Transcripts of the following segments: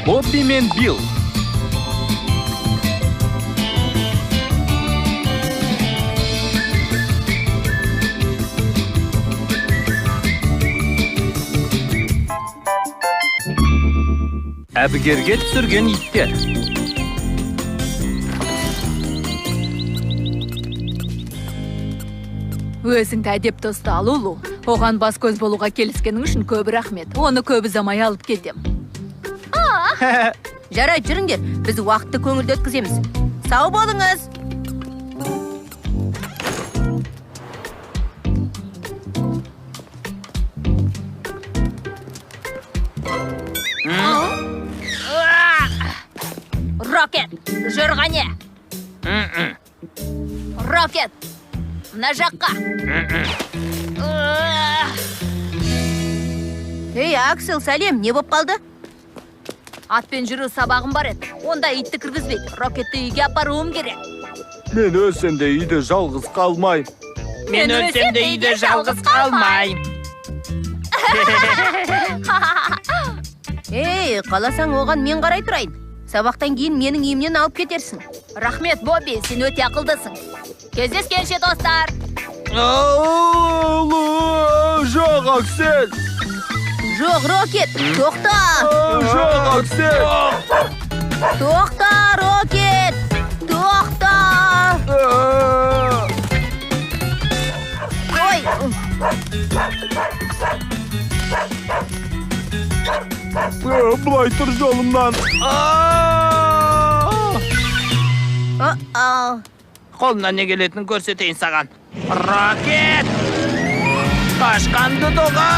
Бобби мен Билл. Әбігерге түсірген иттер. Өзіңді әдепті ұста, Лулу. Оған бас көз болуға келіскенің үшін көп рахмет. Оны көп ұзамай алып кетем. Жарайды, жүріңдер. Біз уақытты көңілді өткіземіз. Сау болыңыз. Рокет, жүр қане. Рокет, мына жаққа. Ей, Аксел, сәлем, не боп қалды? Атпен жүру сабағым бар еді. Онда итті кіргізбейді. Рокетті үйге апаруым керек. Мен өлсем де үйде жалғыз қалмайм. Мен өлсем де үйде жалғыз қалмайм. Ей, қаласаң оған мен қарай тұрайын. Сабақтан кейін менің үйімнен алып кетерсің. Рахмет, Бобби, сен өте ақылдысың. Кездескенше, достар. Жоқ, Аксель. Жоқ, Рокет, тоқта. Жоқ, Аксель. Тоқта, Рокет, тоқта. Ой. Былай тұр жолымнан. Қолымнан не келетінін көрсетейін саған. Рокет! Қашқанды доға!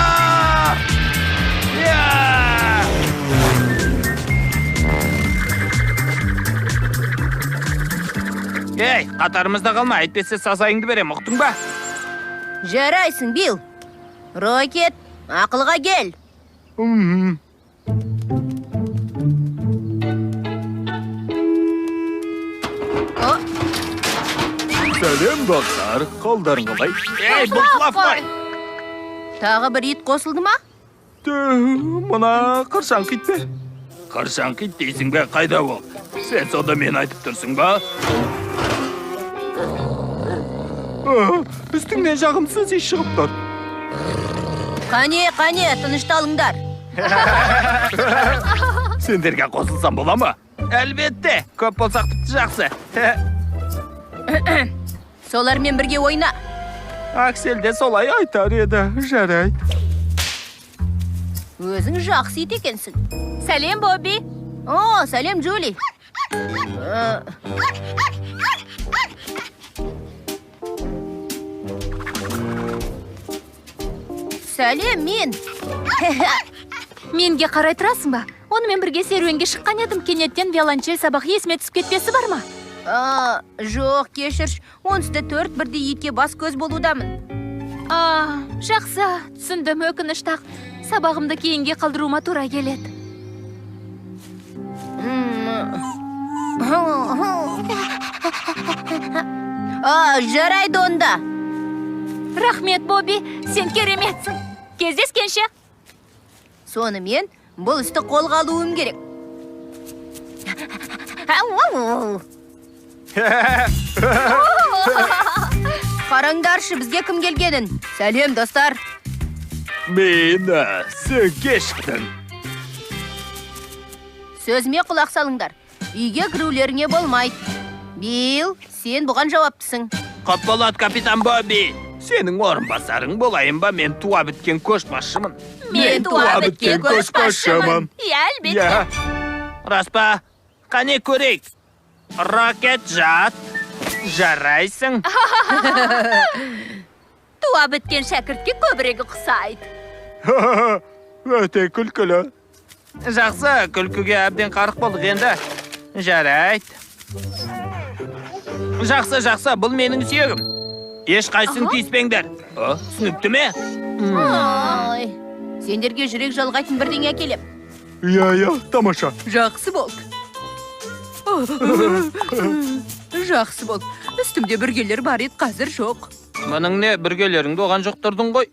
Ей, қатарымызда қалма, әйтпесе сазайыңды берем, ұқтың ба? Жарайсың, Билл. Рокет, ақылға кел. Сәлем, достар. Қолдарың қалай? Ей, бұл Флаф қой. Тағы бір ит қосылды ма? Мына қыршаңқы ит пе? Қыршаңқы ит дейсің бе? Қайда ол? Сен сонда мен айтып тұрсың ба? Үстіңнен жағымсыз иіс шығып тұр. Қане, қане, тынышталыңдар. Сендерге қосылсам бола ма? Әлбетте, көп болсақ тіпті жақсы. Солармен бірге ойна. Аксель де солай айтар еді. Жарайды. Өзің жақсы ит екенсің. Сәлем, Бобби. О, сәлем, Джули. Сәлем, мен. Менге қарай тұрасың ба? Онымен бірге серуенге шыққан едім. Кенеттен виолончель сабақ есіме түсіп кетпесі бар ма? Жоқ, кешірші. Онсыз да 4 бірдей итке бас көз болудамын. Жақсы, түсіндім, өкінішті-ақ. Сабағымды кейінге қалдыруыма тура келеді. Жарайды онда. Рахмет, Бобби, сен кереметсің. Кездескенше. Сонымен бұл істі қолға алуым керек. Қараңдаршы, бізге кім келгенін. Сәлем, достар. Мені, сен кешіктің. Сөзіме құлақ салыңдар. Үйге кірулеріңе болмайды. Билл, сен бұған жауаптысың. Құп болады, капитан Бобби. Сенің орынбасарың болайын ба? Мен туа біткен көшбасшымын. Мен туа біткен көшбасшымын. Иә, әлбетте. Рас па? Қане көрейік. Рокет, жат. Жарайсың. Туа біткен шәкіртке көбірек ұқсайды. Өте күлкілі. Жақсы, күлкіге әбден қарық болдық енді. Жарайды. Жақсы, жақсы, бұл менің сүйегім. Ешқайсысын тиіспеңдер. Түсінікті ме? Ой, сендерге жүрек жалғайтын бірдеңе әкелем. Иә, иә, тамаша. Жақсы болды. Жақсы болды. Үстімде бүргелер бар еді, қазір жоқ. Мұның не, бүргелеріңді оған жұқтырдың ғой.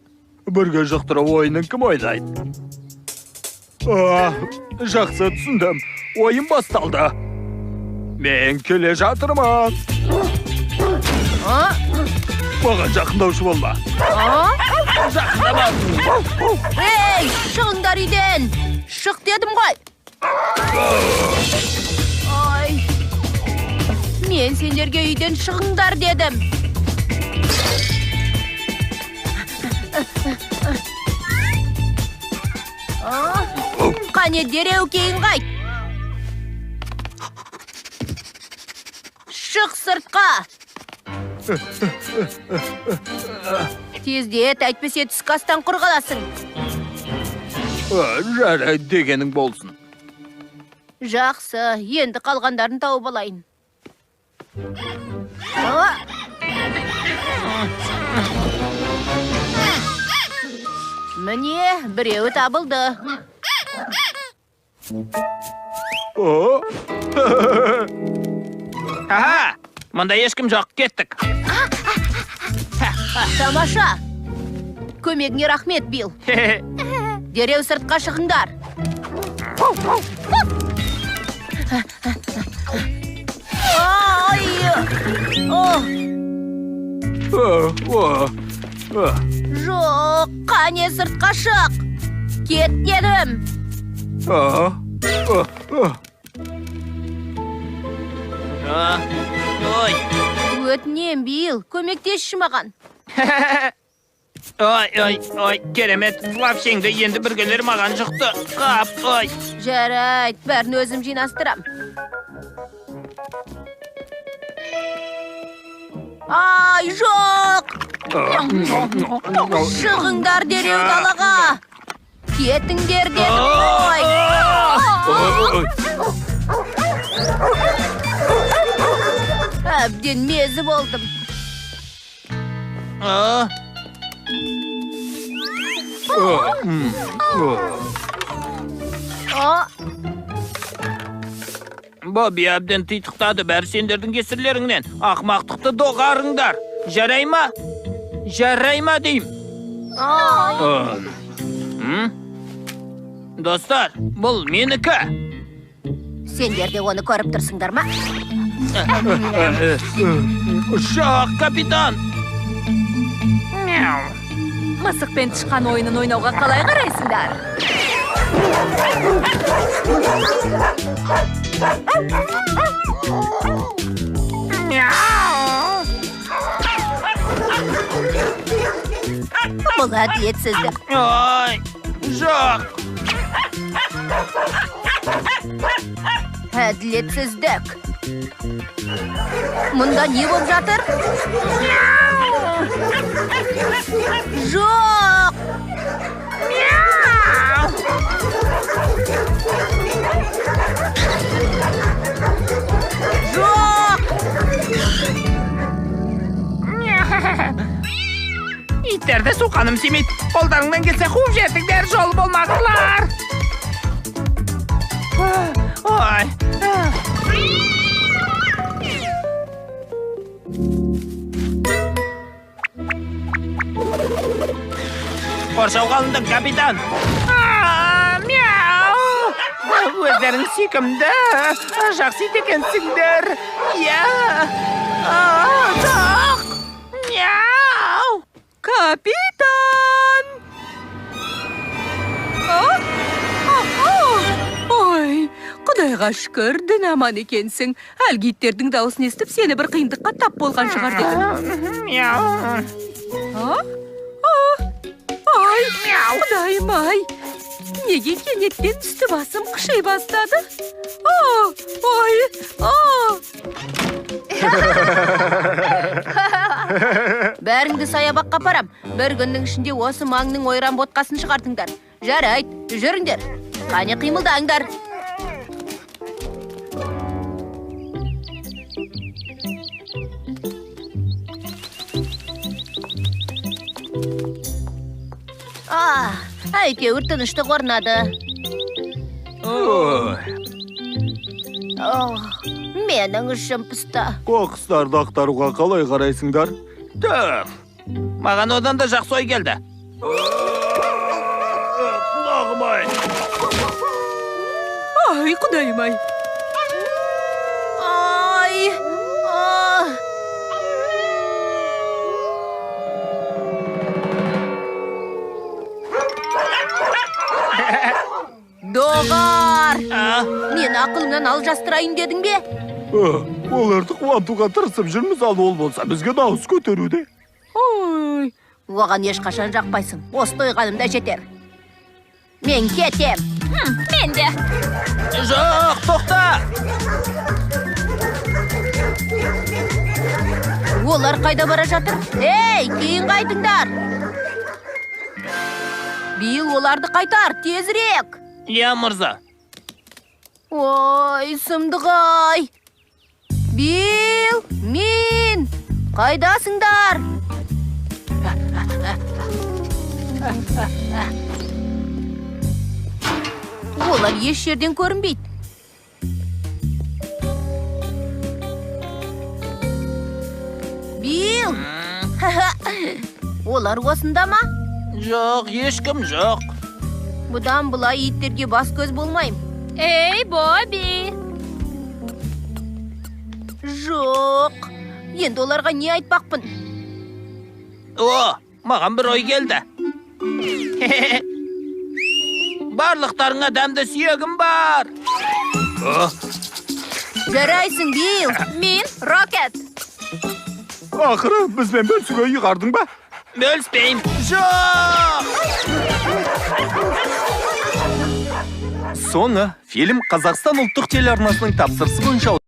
Бүрге жұқтыру ойынын кім ойлайды? Жақсы, түсіндім. Ойын басталды. Мен келе жатырмын. Маған жақындаушы болма. Жақындама. Ей, шығыңдар үйден. Шық дедім ғой. Ой. Мен сендерге үйден шығыңдар дедім. Қане, дереу кейін қайт. Шық сыртқа. Тездет, әйтпесе түскі астан құр қаласың. Жарайды, дегенің болсын. Жақсы, енді қалғандарын тауып алайын. Міне, біреуі табылды. Аха, мұнда ешкім жоқ, кеттік. Тамаша! Көмегіңе рахмет, Билл. Дереу сыртқа шығыңдар. Ай! Жоқ, қане сыртқа шық. Кет дедім. Ой. Өтінем, Билл, көмектесші маған. Ой, ой, ой, керемет. Лапшеңді енді бүргелер маған жұқты. Қап, ой. Жарайды, бәрін өзім жинастырам. Ай, жоқ! Шығыңдар дереу далаға! Кетіңдер дедім ғой! Әбден мезі болдым. Бобби әбден титықтады, бәрі сендердің кесірлеріңнен. Ақмақтықты доғарыңдар. Жарай ма? Жарай ма деймін. Достар, бұл менікі. Сендер де оны көріп тұрсыңдар ма? Жоқ, капитан. Мысық пен тышқан ойынын ойнауға қалай қарайсыңдар? Бұл әділетсіздік. Ой, жоқ. Әділетсіздік. Мұнда не болып жатыр? Жоқ! Жоқ! Иттерді суқаным сүймейді. Қолдарыңнан келсе қуып жетіңдер, жолы болмағырлар. Ой. Қоршауға алындың, капитан. Мяу! Өздерің сүйкімді, жақсы ит екенсіңдер. Иә. Жоқ! Мяу! Капитан! Ой, Құдайға шүкір, дін аман екенсің. Әлгі иттердің дауысын естіп, сені бір қиындыққа тап болған шығар дедім. Мяу! Ой, Құдайым-ай! Неге кенеттен үсті басым қыши бастады? Ой, Бәріңді саябаққа апарам. Бір күннің ішінде осы маңның ойран ботқасын шығартыңдар. Жарайды, жүріңдер. Қане қимылдаңдар. Әйтеуір тыныштық орнады. Менің ішім пысты. Қоқыстарды ақтаруға қалай қарайсыңдар? Түф, маған одан да жақсы ой келді. Құлағым-ай! Ай, құдайым ай. Ай! А! Доғар! А? Мен ақылымнан алжастырайын дедің бе? Оларды қуантуға тырысып жүрміз, ал ол болса бізге дауыс көтеруде. Ой, Оған ешқашан жақпайсың. Осы тойғаным да жетер. Мен кетем. Мен де. Жоқ, тоқта! Олар қайда бара жатыр? Ей, кейін қайтыңдар! Биыл оларды қайтар, тезірек! Иә, мырза. Ой, сұмдық-ай! Билл, Мин, қайдасыңдар? Олар еш жерден көрінбейді. Билл! Олар осында ма? Жоқ, ешкім жоқ. Бұдан былай иттерге бас көз болмаймын. Ей, Бобби! Жоқ. Енді оларға не айтпақпын? О, маған бір ой келді. Барлықтарыңа дәмді сүйегім бар. Жарайсың, Билл. Мин, Рокет! Ақыры бізбен бөлісуге ұйғардың ба? Бөліспеймін. Жоқ! Соңы фильм Қазақстан ұлттық телеарнасының тапсырысы бойынша